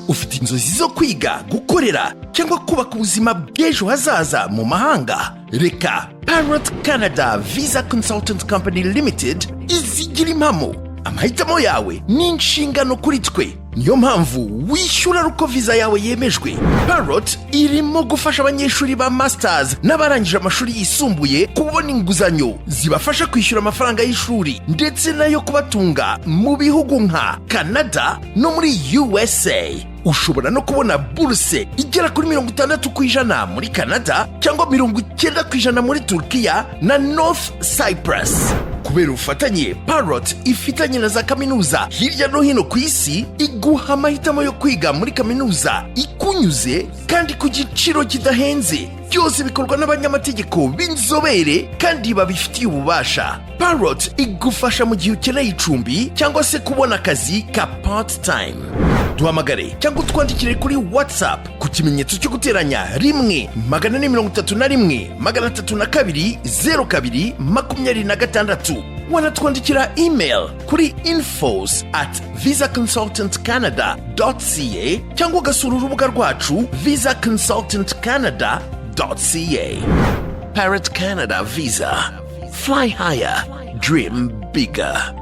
Ufite inzozi zo kwiga, gukorera cyangwa kubaka ubuzima bw'ejo hazaza mu mahanga? Reka Parrot Canada Visa Consultant Company Limited izigira impamo. Amahitamo yawe ni inshingano kuri twe, niyo mpamvu wishyura uko viza yawe yemejwe. Parrot irimo gufasha abanyeshuri ba masters n'abarangije amashuri yisumbuye kubona inguzanyo zibafasha kwishyura amafaranga y'ishuri ndetse n'ayo kubatunga mu bihugu nka Canada no muri USA. Ushobora no kubona buruse igera kuri 60% muri Canada cyangwa 90% muri Turkiya na North Cyprus. Kubera ubufatanye Parrot ifitanye na za kaminuza hirya no hino ku isi, iguha amahitamo yo kwiga muri kaminuza ikunyuze kandi ku giciro kidahenze. Byose bikorwa n'abanyamategeko b'inzobere kandi babifitiye ububasha. Parrot igufasha mu gihe ukeneye icumbi cyangwa se kubona akazi ka part time. Duhamagare cyangwa utwandikire kuri WhatsApp ku kimenyetso cyo guteranya 1 431 302 02 26. Wanatwandikira email kuri infos@visaconsultantcanada.ca cyangwa ugasura urubuga rwacu visaconsultantcanada.ca. Parrot Canada Visa. Fly higher, dream bigger.